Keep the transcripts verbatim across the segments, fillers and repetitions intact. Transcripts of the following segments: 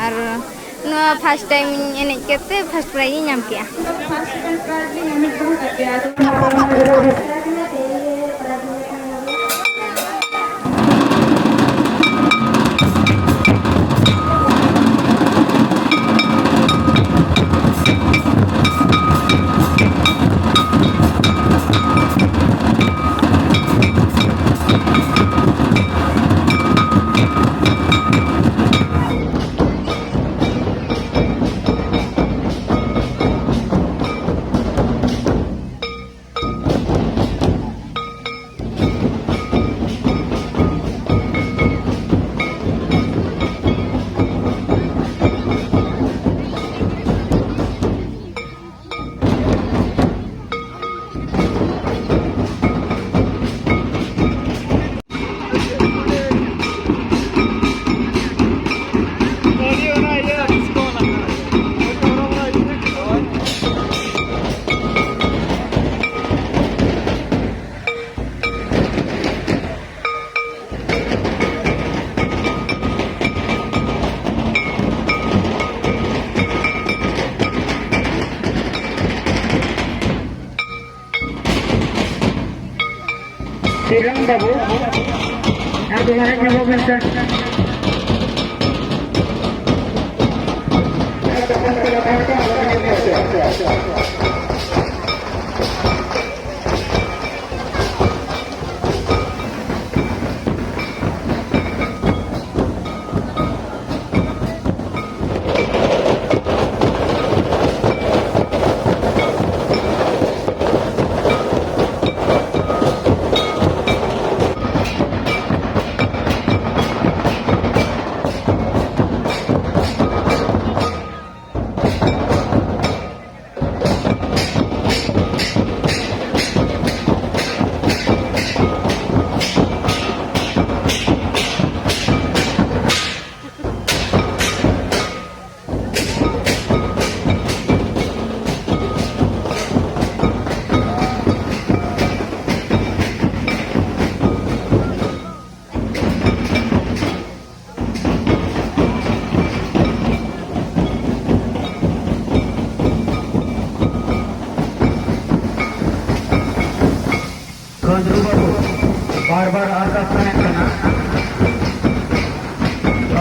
ᱟᱨ ᱱᱚᱣᱟ first time ᱤᱧ ᱮᱱᱮᱡ ᱠᱟᱛᱮ first prize ᱤᱧ ᱧᱟᱢ ᱠᱮᱜᱼᱟ᱾ ᱥᱤᱨᱚᱢ ᱵᱟᱹᱵᱩ, ᱟᱨ ᱫᱚᱦᱲᱟ ᱦᱮᱡ ᱧᱚᱜᱚᱜ ᱵᱮᱱ ᱥᱮ᱾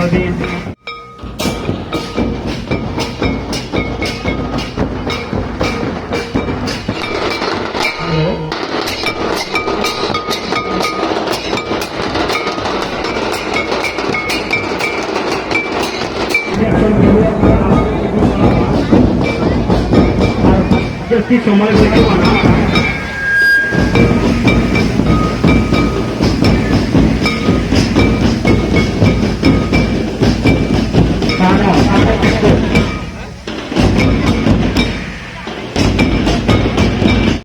ᱟᱹᱰᱤ ᱡᱟᱹᱥᱛᱤ ᱥᱚᱢᱚᱭ ᱵᱟᱹᱪᱩᱜ ᱟᱱᱟ᱾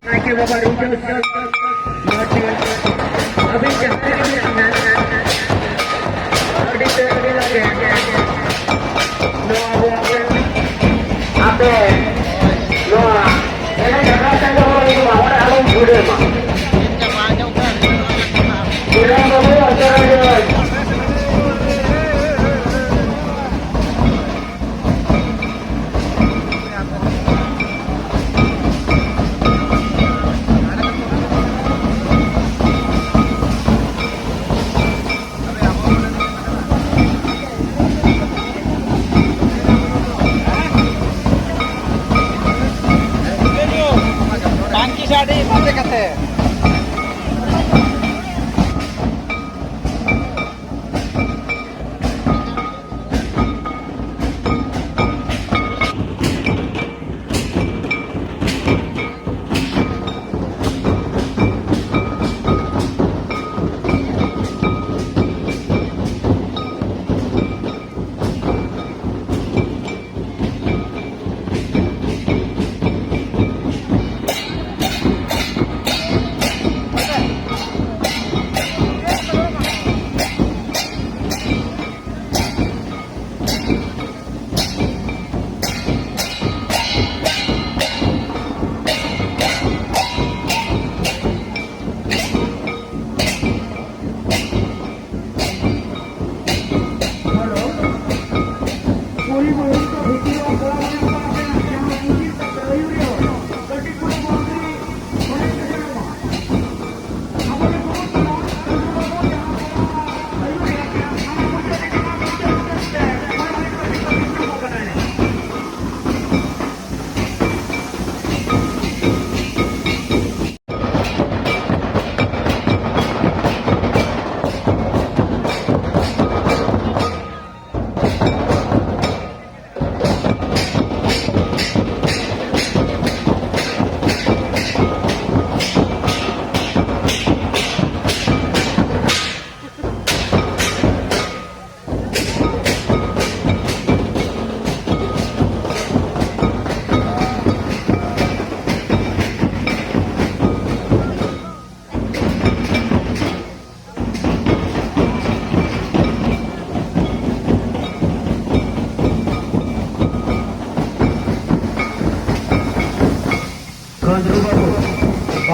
ᱱᱟᱭᱠᱮ ᱵᱟᱵᱟ ᱨᱤᱡᱷᱟᱹᱣ ᱥᱟᱹᱛ ᱢᱟᱹᱡᱷᱤ, ᱟᱹᱵᱤᱱ ᱡᱟᱦᱟᱸ ᱨᱮᱜᱮ ᱢᱮᱱᱟᱜ ᱵᱤᱱᱟ, ᱟᱹᱰᱤ ᱛᱮ ᱟᱹᱰᱤ ᱞᱟᱜᱮ ᱱᱚᱣᱟ ᱟᱵᱚᱣᱟᱜ ᱟᱯᱮ ᱱᱚᱣᱟ ᱮᱱᱮᱡ ᱟᱠᱷᱲᱟ ᱥᱮᱫ ᱫᱚ ᱦᱚᱸ ᱦᱤᱡᱩᱜᱼᱟ᱾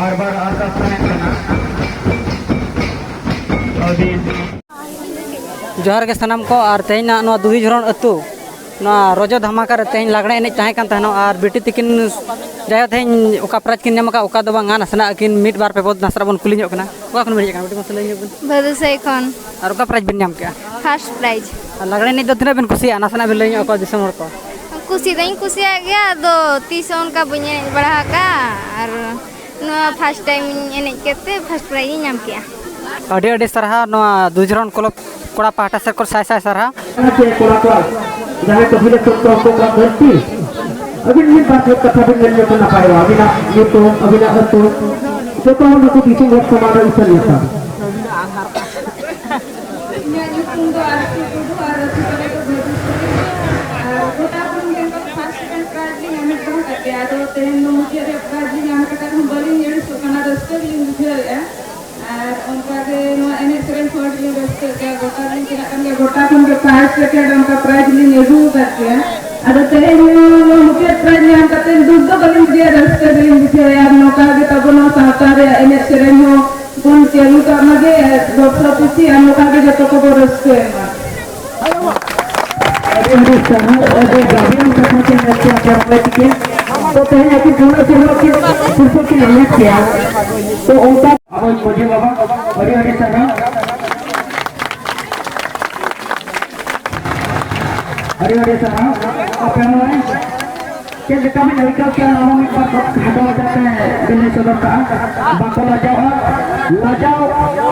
ᱵᱟᱨ ᱵᱟᱨ ᱟᱨᱫᱟᱥ ᱛᱟᱦᱮᱸ ᱠᱟᱱᱟ᱾ ᱟᱹᱵᱤᱱ ᱡᱚᱦᱟᱨ ᱜᱮ ᱥᱟᱱᱟᱢ ᱠᱚ᱾ ᱟᱨ ᱛᱮᱦᱮᱧ ᱱᱟᱜ ᱱᱚᱣᱟ ᱫᱩᱫᱷᱤ ᱡᱷᱚᱨᱚᱱ ᱟᱹᱛᱩ, ᱱᱚᱣᱟ ᱨᱚᱡᱚ ᱫᱷᱟᱢᱟᱠᱟ ᱨᱮ ᱛᱮᱦᱮᱧ ᱞᱟᱜᱽᱲᱮ ᱮᱱᱮᱡ ᱛᱟᱦᱮᱸ ᱠᱟᱱ ᱛᱟᱦᱮᱱᱚᱜ᱾ ᱟᱨ ᱵᱤᱴᱤ ᱛᱤᱠᱤᱱ ᱡᱟᱭᱦᱳᱠ ᱛᱮᱦᱮᱧ ᱚᱠᱟ ᱯᱨᱟᱭᱤᱡᱽ ᱠᱤᱱ ᱧᱟᱢ ᱟᱠᱟᱫ, ᱚᱠᱟ ᱫᱚ ᱵᱟᱝᱟ, ᱱᱟᱥᱮᱱᱟᱜ ᱟᱹᱠᱤᱱ ᱢᱤᱫ ᱵᱟᱨ ᱯᱮ ᱯᱚᱫ ᱱᱟᱥᱮᱱᱟᱜ ᱵᱚᱱ ᱠᱩᱞᱤ ᱧᱚᱜ ᱠᱤᱱᱟ᱾ ᱚᱠᱟ ᱠᱷᱚᱱ ᱵᱮᱱ ᱦᱮᱡ ᱟᱠᱟᱱᱟ ᱵᱤᱴᱤ, ᱢᱟᱥᱮ ᱞᱟᱹᱭ ᱧᱚᱜ ᱵᱮᱱ? ᱵᱷᱟᱹᱫᱩᱥᱟᱹᱭ ᱠᱷᱚᱱ᱾ ᱟᱨ ᱚᱠᱟ ᱯᱨᱟᱭᱤᱡᱽ ᱵᱮᱱ ᱧᱟᱢ ᱠᱮᱜᱼᱟ? First prize. ᱟᱨ ᱞᱟᱜᱽᱲᱮ ᱮᱱᱮᱡ ᱫᱚ ᱛᱤᱱᱟᱹᱜ ᱵᱮᱱ ᱠᱩᱥᱤᱭᱟᱜᱼᱟ, ᱱᱟᱥᱮᱱᱟᱜ ᱵᱮᱱ ᱞᱟᱹᱭ ᱧᱚᱜ ᱟᱠᱚᱣᱟ ᱫᱤᱥᱚᱢ ᱦᱚᱲ ᱠᱚ? ᱠᱩᱥᱤ ᱫᱚᱧ ᱠᱩᱥᱤᱭᱟᱜ ᱜᱮᱭᱟ, ᱟᱫᱚ ᱛᱤᱥ ᱦᱚᱸ ᱚᱱᱠᱟ ᱵᱟᱹᱧ ᱮᱱᱮᱡ ᱵᱟᱲᱟ ᱟᱠᱟᱫᱼᱟ᱾ ᱟᱨ ᱱᱚᱣᱟ ᱯᱷᱟᱥᱴ ᱴᱟᱭᱤᱢ ᱤᱧ ᱮᱱᱮᱡ ᱠᱮᱫ ᱛᱮ ᱯᱷᱟᱥᱴ ᱯᱨᱟᱭᱤᱡᱽ ᱤᱧ ᱧᱟᱢ ᱠᱮᱜᱼᱟ᱾ ᱟᱹᱰᱤ ᱟᱹᱰᱤ ᱥᱟᱨᱦᱟᱣ᱾ ᱱᱚᱣᱟ ᱫᱩᱡᱷᱨᱚᱱ ᱠᱞᱚᱵᱽ ᱠᱚᱲᱟ ᱯᱟᱦᱴᱟ ᱥᱮᱫ ᱠᱷᱚᱱ ᱥᱟᱭ ᱥᱟᱭ ᱥᱟᱨᱦᱟᱣ᱾ ᱪᱮ ᱠᱚᱲᱟ ᱠᱚᱣᱟᱜ ᱡᱟᱦᱟᱸᱭ ᱠᱚ ᱵᱷᱤᱲ ᱠᱚ ᱠᱚᱣᱟᱜ ᱫᱷᱟᱹᱨᱛᱤ, ᱟᱹᱵᱤᱱ ᱢᱤᱫ ᱵᱟᱨ ᱠᱟᱛᱷᱟ ᱵᱤᱱ ᱢᱮᱱ ᱞᱮᱠᱷᱟᱱ ᱱᱟᱯᱟᱭᱚᱜᱼᱟ᱾ ᱟᱹᱵᱤᱱᱟᱜ ᱧᱩᱛᱩᱢ, ᱟᱹᱵᱤᱱᱟᱜ ᱟᱹᱛᱩ, ᱡᱚᱛᱚ ᱦᱚᱲ ᱱᱩᱠᱩ ᱫᱤᱥᱚᱢ ᱦᱚᱲ ᱥᱟᱢᱟᱝ ᱨᱮ ᱩᱪᱷᱟᱹᱱ ᱧᱟᱯᱟᱢ᱾ ᱤᱧᱟᱹᱜ ᱧᱩᱛᱩᱢ ᱫᱚ ᱟᱨᱥᱤ ᱴᱩᱰᱩ ᱟᱨ ᱟᱹᱛᱩ ᱛᱟᱞᱮ ᱫᱚ ᱵᱷᱟᱹᱜᱤᱥᱩᱨ᱾ ᱟᱨ ᱜᱚᱴᱟ ᱠᱷᱚᱱ ᱜᱮ ᱱᱚᱝᱠᱟ ᱯᱷᱟᱥᱴ ᱥᱮᱠᱮᱱᱰ ᱯᱨᱟᱭᱤᱡᱽ ᱞᱤᱧ ᱦᱟᱢᱮᱴ ᱫᱚᱦᱚ ᱠᱟᱜ ᱜᱮᱭᱟ᱾ ᱟᱫᱚ ᱛᱮᱦᱮᱧ ᱫᱚ ᱢᱩᱪᱟᱹᱫ ᱨᱮ ᱯᱨᱟᱭᱤᱡᱽ ᱞᱤᱧ ᱦᱟᱢᱮᱴ ᱟᱠᱟᱫ ᱨᱮᱦᱚᱸ ᱵᱟᱹᱞᱤᱧ ᱟᱹᱲᱤᱥᱚᱜ ᱠᱟᱱᱟ, ᱨᱟᱹᱥᱠᱟᱹ ᱜᱮᱞᱤᱧ ᱵᱩᱡᱷᱟᱹᱣᱮᱫᱼᱟ᱾ ᱟᱨ ᱚᱱᱠᱟ ᱜᱮ ᱱᱚᱣᱟ ᱮᱱᱮᱡ ᱥᱮᱨᱮᱧ ᱠᱚ ᱟᱹᱰᱤ ᱞᱤᱧ ᱨᱟᱹᱥᱠᱟᱹᱜ ᱜᱮᱭᱟ᱾ ᱜᱚᱴᱟ ᱞᱤᱧ ᱪᱟᱞᱟᱜ ᱠᱟᱱ ᱜᱮᱭᱟ, ᱜᱚᱴᱟ ᱠᱷᱚᱱ ᱜᱮ ᱯᱷᱟᱥᱴ ᱥᱮᱠᱮᱱᱰ ᱚᱱᱠᱟ ᱯᱨᱟᱭᱤᱡᱽ ᱞᱤᱧ ᱟᱹᱜᱩ ᱟᱠᱟᱫ ᱜᱮᱭᱟ᱾ ᱟᱫᱚ ᱛᱮᱦᱮᱧ ᱦᱚᱸ ᱱᱚᱣᱟ ᱢᱩᱪᱟᱹᱫ ᱯᱨᱟᱭᱤᱡᱽ ᱧᱟᱢ ᱠᱟᱛᱮ ᱫᱩᱠ ᱫᱚ ᱵᱟᱹᱞᱤᱧ ᱵᱩᱡᱷᱟᱹᱣᱟ, ᱨᱟᱹᱥᱠᱟᱹ ᱜᱮᱞᱤᱧ ᱵᱩᱡᱷᱟᱹᱣᱟ᱾ ᱟᱨ ᱱᱚᱝᱠᱟ ᱜᱮ ᱛᱟᱵᱚ ᱱᱚᱣᱟ ᱥᱟᱶᱛᱟ ᱨᱮᱭᱟᱜ ᱮᱱᱮᱡ ᱥᱮᱨᱮᱧ ᱦᱚᱸ ᱵᱚᱱ ᱪᱟᱹᱞᱩ ᱠᱟᱜ ᱢᱟᱜᱮ ᱵᱚᱨᱥᱟ ᱯᱤᱪᱷᱤ, ᱟᱨ ᱱᱚᱝᱠᱟ ᱜᱮ ᱡᱚᱛᱚ ᱠᱚᱵᱚ ᱨᱟᱹᱥᱠᱟᱹᱭ ᱢᱟ᱾ ᱟᱹᱰᱤ ᱟᱹᱰᱤ ᱥᱟᱨᱦᱟᱣ, ᱟᱹᱰᱤ ᱜᱟᱹᱦᱤᱨ ᱠᱟᱛᱷᱟ ᱵᱤᱱ ᱢᱮᱱ ᱠᱮᱫᱟ ᱯᱮᱲᱟ ᱦᱚᱲ ᱛᱤᱠᱤᱱ᱾ ᱛᱚ ᱛᱮᱦᱮᱧ ᱟᱹᱠᱤᱱ ᱯᱩᱱᱟᱹᱜ ᱥᱤᱨᱯᱟᱹ ᱠᱤᱱ, ᱥᱤᱨᱯᱟᱹ ᱠᱤᱱ ᱦᱟᱢᱮᱴ ᱠᱮᱜᱼᱟ᱾ ᱛᱚ ᱚᱱᱠᱟ ᱟᱵᱚ ᱢᱟᱹᱡᱷᱤ ᱵᱟᱵᱟ, ᱟᱹᱰᱤ ᱟᱹᱰᱤ ᱥᱟᱨᱦᱟᱣ᱾ ᱟᱹᱰᱤ ᱟᱹᱰᱤ ᱥᱟᱨᱦᱟᱣ᱾ ᱟᱯᱮ ᱦᱚᱸ ᱪᱮᱫ ᱞᱮᱠᱟ ᱵᱤᱱ ᱟᱹᱭᱠᱟᱹᱣ ᱠᱮᱜᱼᱟ, ᱱᱚᱣᱟ ᱢᱤᱫ ᱵᱟᱨ ᱠᱷᱟᱴᱚ ᱢᱟᱪᱷᱟᱛᱮ ᱵᱤᱱ ᱞᱟᱹᱭ ᱥᱚᱫᱚᱨ ᱠᱟᱜᱼᱟ? ᱵᱟᱠᱚ ᱞᱟᱡᱟᱣᱟ᱾ ᱞᱟᱡᱟᱣ,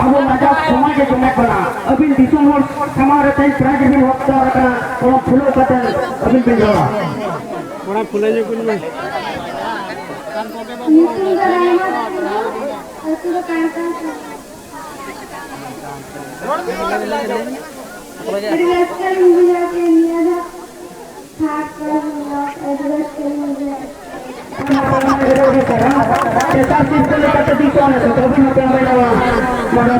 ᱟᱵᱚ ᱞᱟᱡᱟᱣ ᱥᱚᱢᱟᱡᱽ ᱮ ᱡᱚᱢᱮᱫ ᱵᱚᱱᱟ᱾ ᱟᱹᱵᱤᱱ ᱫᱤᱥᱚᱢ ᱦᱚᱲ ᱥᱟᱢᱟᱝ ᱨᱮ ᱛᱮᱦᱮᱧ ᱯᱨᱟᱭᱤᱡᱽ ᱵᱤᱱ ᱦᱚᱠᱫᱟᱨ ᱟᱠᱟᱱᱟ, ᱠᱚᱞᱚᱢ ᱯᱷᱩᱞᱟᱹᱣ ᱠᱟᱛᱮ ᱟᱹᱵᱤᱱ ᱵᱤᱱ ᱨᱚᱲᱟ᱾ ᱠᱚᱲᱟ ᱯᱷᱩᱞᱟᱹ ᱧᱚᱜ ᱠᱚ ᱧᱩᱭ᱾ ᱧᱩᱛᱩᱢ ᱫᱚ ᱨᱟᱭᱢᱟ ᱴᱩᱰᱩ, ᱟᱹᱛᱩ ᱫᱚ ᱠᱟᱲᱠᱟ᱾ ᱟᱹᱰᱤ ᱨᱟᱹᱥᱠᱟᱹ ᱞᱤᱧ ᱵᱩᱡᱷᱟᱹᱣ ᱠᱮᱫᱟ ᱱᱤᱭᱟᱹ ᱫᱷᱟᱣ᱾ ᱛᱷᱟᱨᱰ ᱯᱨᱟᱭᱤᱡᱽ ᱧᱟᱢ ᱟᱹᱰᱤ ᱨᱟᱹᱥᱠᱟᱹ ᱞᱤᱧ ᱵᱩᱡᱷᱟᱹᱣ ᱠᱮᱫᱟ᱾ ᱛᱮᱥᱟᱨ ᱥᱤᱨᱯᱟᱹ ᱞᱮᱠᱟᱛᱮ ᱫᱤᱥᱚᱢ ᱨᱮ ᱥᱚᱛᱨᱚ ᱵᱤᱱ ᱦᱟᱛᱟᱣ ᱮᱱᱟ᱾